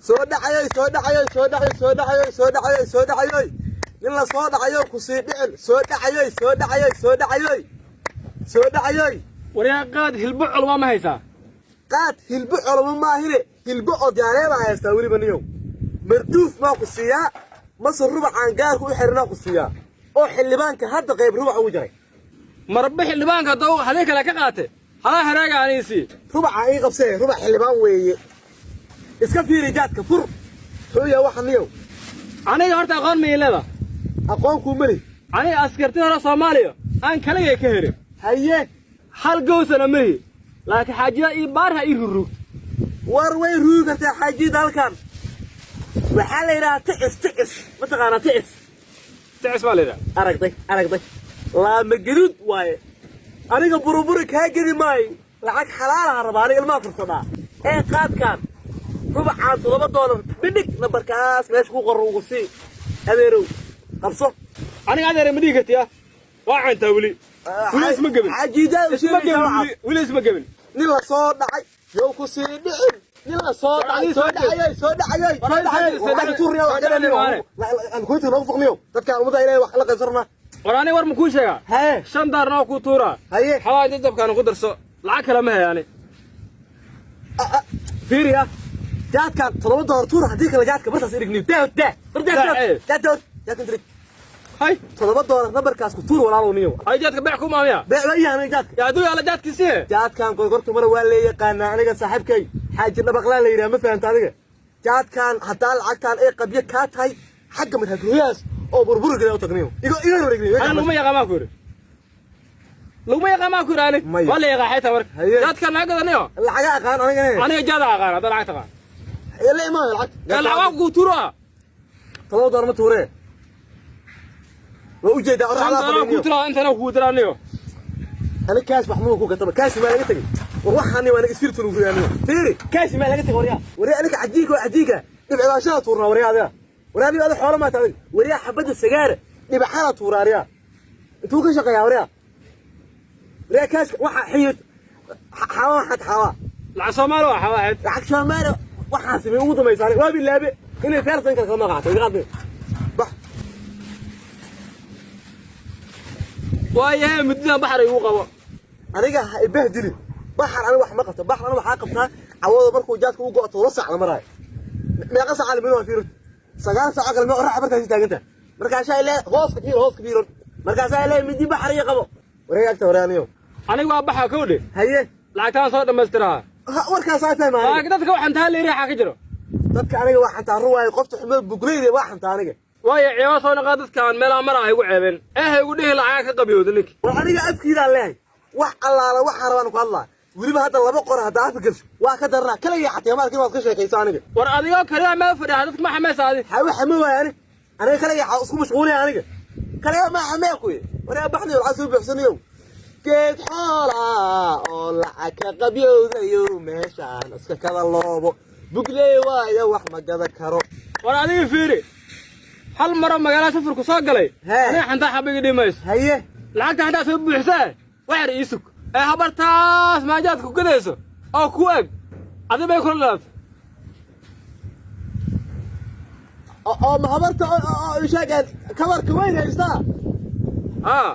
Soo dhacayoy, soo dhacayoy, soo dhacayoy, soo dhacayoy, soo dhacayoy, soo dhacayoy. Nin la soo dhacayo ku sii dhicin. Soo dhacayoy, soo dhacayoy, soo dhacayoy, soo dhacayoy. Waryaa, qaad hilbo culma ma haysaa? Qaad hilbo coloma maahine, hilbo odyaalee baa haystaa weliba. Niyow, marduuf maa ku siiyaa mase rubacaan gaarka u xirnaa ku siiyaa oo xildhibaanka hadda qayb rubac ugu jaray? Marba xildhibaanka haddau hadii kale ka qaate, halaa heraaga aniisii. Rubaca ii qabsee, rubac xildhibaan weeye. Iska fiiri jaadka fur xooyaa waxa, niyow. Aniga horta aqoon ma leeda? Aqoon kuu meli. Aniga askartii hore Soomaaliya aan kaligay ka herin. Haye. Hal gowsana mahi, laakiin xaajida ii baarha ii rurug. War way ruugi kartaa xaajiyada. Halkan waxaa la yidhahaa ticis. Ticis ma taqaanaa? Ticis. Ticis baa la yidhaha. Aragday, aragday, laama gaduud waaye. Aniga buruburi kaa gedi maayo, lacag xalaalaha rabaa. Aniga ilmaha fursadhaa ee qaadkaan rubacaan $7 bidhig. Nambarkaas meesha ku qor ugu sii, adeerow, qabso. Aniga adeere ma dhihi kartiya, waa cayntaa weli, weli isma gebin. Xaajiidaa. Isma gebin weli, weli isma gebin. Nin la soo dhacay yow ku sii dhicin. Nin la soo dhacay, soo dhacayay, soo dhacayay, soo dhacayay. Lacag tuuriya wax gadaniyo noogu foqniyo dadkaan ummadda Ilaahay wax la qaybsanaa. War aniga war ma kuu sheegaa? Haye. 5 daarna oo kuu tuuraa. Haye. Xawaa jajabkaana ku darso, lacag kale ma hayaani. Fiiriya, jaadkaan $7 tuur, haddii kale jaadka bartaas irigniyo. Daa daa bar daa. Daa. Daa jaadkan tirig. Hay. $7 nambarkaas ku tuur, walaalow, niyow. Hay, jaadka beec ku maamiya. Beec la yahanay jaadka. Yaa hadduu yaala jaadkiisi. Jaadkan gorgorta mara, waa lee yaqaanaa. Aniga saaxiibkay Xaaji Dhabaqlaa la yidhaha, ma fahamta? Adiga jaadkan haddaa lacagtaan ay qabyo kaa tahay, xagga madhagooyahaas oo burburi gala u tagniyo, iga iga wareegniyo. Ani laguma yaqaan maa ku yidhi, laguma yaqaan maa ku yidhi ani. Maya. Waa la yaqaan xayta marka. Haye. Jaadkan naga gadaniyo. Lacaga aqaan anigana. Aniga jaada aqaan hadda lacag taqaan. La imaan lacagta. Lacag kuu tuuro ah. $7 ma tuuree, waa ujeedaa. 5 doolar kuu turaa, intana kuu diraa niyo. Ani kaash wax muu ku gataba, kaashi maa laga tegey. War waxaani waa naga isfirtu lagu riyaaniyo. Fiiri, kaashi maa laga tegey. Waryaa, waryaa, aniga cajiinka waa cajiinka dhibcidaashaha tuurnaa. Waryaa adiga, waryaa adiga, adiga xoola maata adiga. Waryaa, xabadda sagaara dhibaxana tuuraa. Waryaa, intuu ka shaqeeyaa? Waryaa, waryaa, kaashka waxa xiyid xawa, waxaad xawaa. Lacag Soomaali waa xawaaxeed. Lacag Soomaali waxaa samey ugu dambaysa aniga waa bilaabe inay feersan kale kama qaato. Iga qaadme, bax. Waayahay, muddadan baxar igu qabo. Aniga ha ibahdilin. Baxar aniga wax ma qabto. Baxar aniga waxaa qabtaa cawada markuu jaadka u go'o, 7 saac la maraayo. Meeqa saac la midoo fiiro? 9 saac kale mee oraxa markaasi taaganta. Markaasaa ilaa hooska fiiro, hooska fiiro. Markaasaa ilaa midi baxar iyo qabo. Wareeg agta, wareeg. Aniga waa baxa kowdhe. Haye. Lacagtaan soo dhammaystiraa. Warkaasaa fahma aniga. Laakiin dadka waxaan taa leeyahay xaa ka jiro. Dadka aniga waa xantaa ruwaayo, qofta xumada bugleyda waa xantaa aniga. Waayo, ceeba soo naqaa dadkaan meelaha mara ha igu ceebeen ee ha igu dhihi lacaga ka qabiyooda ninki. War aniga afkiidaan leehay, wax allaala waxaa rabaan ku hadlaa. Weliba hadda laba qor haddaa afka gelsho waa ka daranaa kaliya, xataa maalkii waad ka sheekayso aniga. War adigoo kaliya meel fadhiya dadka ma xamaysa adi. Xawi xame waay. Ani aniga kaliya xaa isku mashquulaya aniga kaliya ma xamee kuye. Waryaa, baxnayo, lacag soo buuxsanayo. Geed xoola oo lacag ka qabyowdayo meeshaan iska kada loobo bugley waayo, wax ma gadan karo. War adiga fiiri, hal maro magaalada safarku soo galay. Hee. Aniga xantaa xabiga dhimayso. Haye. Lacagta xantaa soo buuxsee, waxyar ii sug ee habartaas maajaadka ku gadayso oo ku eg adi bay kula dhalatay. Oo ma habarta oo ishaageen kabarka weyn haystaa? Haa.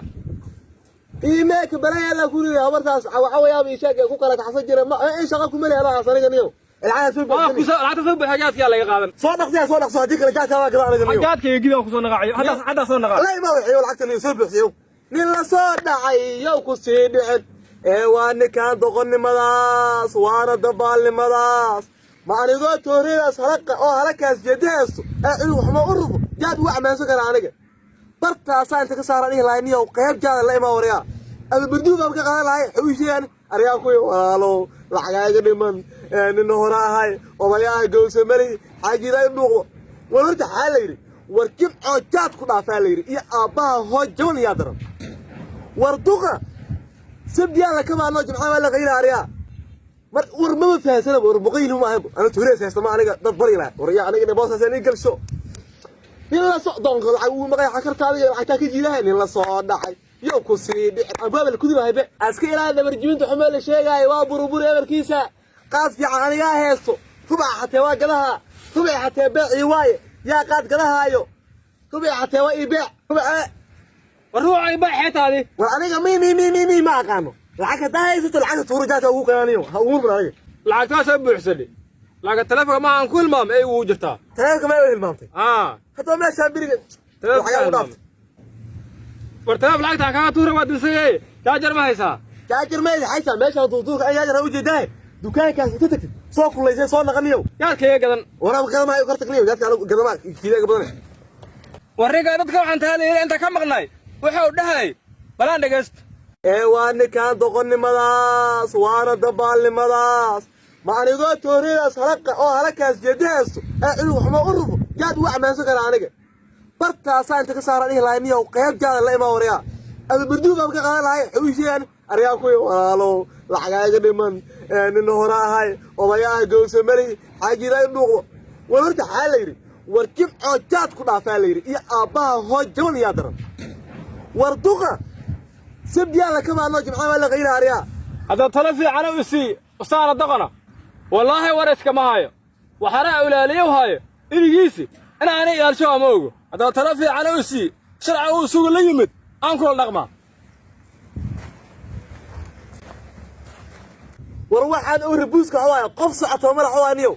Iimeeka balaya la ku leeyahay habartaas cawacawayaaba ishaageen ku kala kaxsan jira ma in shaqa kuma leeyahay waxaas aniga niyow. Lacagaha soo waa buuxsanay. Kusoo lacagta soo buuxa, jaadkaa laga qaadan. Soo dhaqsiya, soo dhaqso, haddii kale jaadkaa waa gada aniga niyow. Jaadka iyo gidaan kusoo naqaaciyo haddaa, haddaa soo naqaa. La ima wixiyo lacagta niyow soo buuxiyo. Nin la soo dhacay yow ku sii dhicin ee waa ninkaan doqonnimadaas waana dabaalnimadaas. Ma anigoo tooriyadaas halaqa oo halakaas jeedahaysto ee cid waxma u rufo jaad ugu ammaansan kara aniga bartaasaa inta ka saara dhihi lahay niyow, qayb jaada la imaa. Waryaa, ama barduud baan ka qaadan lahay xawiishayaan aryaa kuwi. Walaalow, lacagaaga dhiman nin hore ahay odayaha gowsa mali xaajida i dhuuqdo. War horta xaa la yidhi? War jimcoo jaad ku dhaafaa la yidhi iyo aabbaha hoo jaban yaa daran. War duqa sabdiyaa la kamaano, jimcaha waa la qayla aryaa. Mar war maba fahansanaba. War muqayli ma ahayn ana tuurees haysta ma aniga dad bari lahay. War yaa aniga boosaas inay galsho. Nin la soo doonka lacag ugu maqay xakarta adiga lacagtaa ka jiidahay. Nin la soo dhacay yow ku sii dhicin albaaba la kudi lahay be aska ilaa dabarjibinta xumo la sheegaayo waa buruburi ebarkiisa. Qaas fiican anigaa heesto, rubaca xatee waa gadaha. Rubici xatee beecii waaye, yaa qaad gadahaayo? Rubici xatee waa ii beec rubice. War ruuca ibaa xeetaadi. War aniga mi mi mi mi mi ma aqaano. Lacag haddaa haysato, lacagta tuuro, jaadka ugu keenaniyo ha ugu murmin aniga. Lacagtaa soo buuxsadhi, laakiin taleefonka ma aan ku hilmaamay ay ugu jirtaa. Taleefonka ma u hilmaamtay? Aa. Haddaba meeshaan beriga taleefonka lacagaa u dhaaftay. War taleefon lacagta kaaga tuura waa dinsaye, jaajar ma haysaa? Jaajar ma haysaa? Meeshaan duurduurka ay jaajar u jeedaa. Dukaankaas inta tagtid soo kulaysay, soo naqaniyo. Yaadkaiga gadan. Waraab gadamaayo kartagniyo, jaadka anigu gadamaa kiidaga badanay. War ninka dadka waxaan taalayay inta ka maqnay wuxuu dhahay balaan dhegaysto. Ee waa ninkaan doqonnimadaas, waana dabaalnimadaas. Ma anigoo tooriyadaas halaqa oo halakaas jeedahaysto ee cilmi waxma u rufo jaad ugu ammaansan kara? Aniga bartaasaa inta ka saara dhihi lahay, niyow qayb jaada la imaa waryaa, ama barduuf baan ka qaadan lahay. Waxay u sheegaan aryaa kuwi walaalow lacagaa iga dhiman, nin hore ahay, odayaa gowsamari xaajidaa i dhuuqdo. War horta xaa la yidhi? War jimcoo jaad ku dhaafaa la yidhi iyo aabbaha hoo jaban yaa daran. War duqa sabdiyaa la kamaanoo jimcaha waa la qayla aryaa. Hadda talo fiican u isii usaana doqona. Wallaahi war iskama hayo, waxaana ilaaliyow hayo inigiisi inaanay ilaalsho ama ogo. Haddaba talo fiican u isii, sharci uu isugu la yimid aan kula dhaqmaa. War waxaan oo rabuuska waaya qof socoto madax waa niyow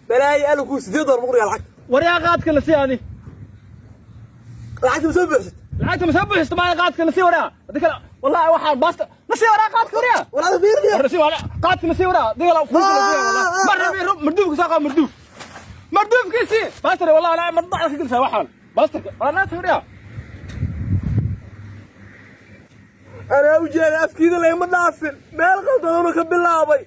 balaayi alku $8 muqriga lacag. War yaa qaadka la sii adi. Lacagta ma soo buuxsat? Lacagta ma soo buuxisto maa qaadka la sii waraa hadii kale wallaahi waxaan baasta la sii waraa qaadka waraa. War ada fiiriyo. War la sii waraa qaadka la sii waraa hadii kale mar rabi marduufka soo qaa, marduuf marduufkiisii baastar wallahi la marduuf ka gelisa waxaan baastarka walaa naata waraa. Anaa u jeeda afkiida layma dhaafin, meel qaldanuna ka bilaabay.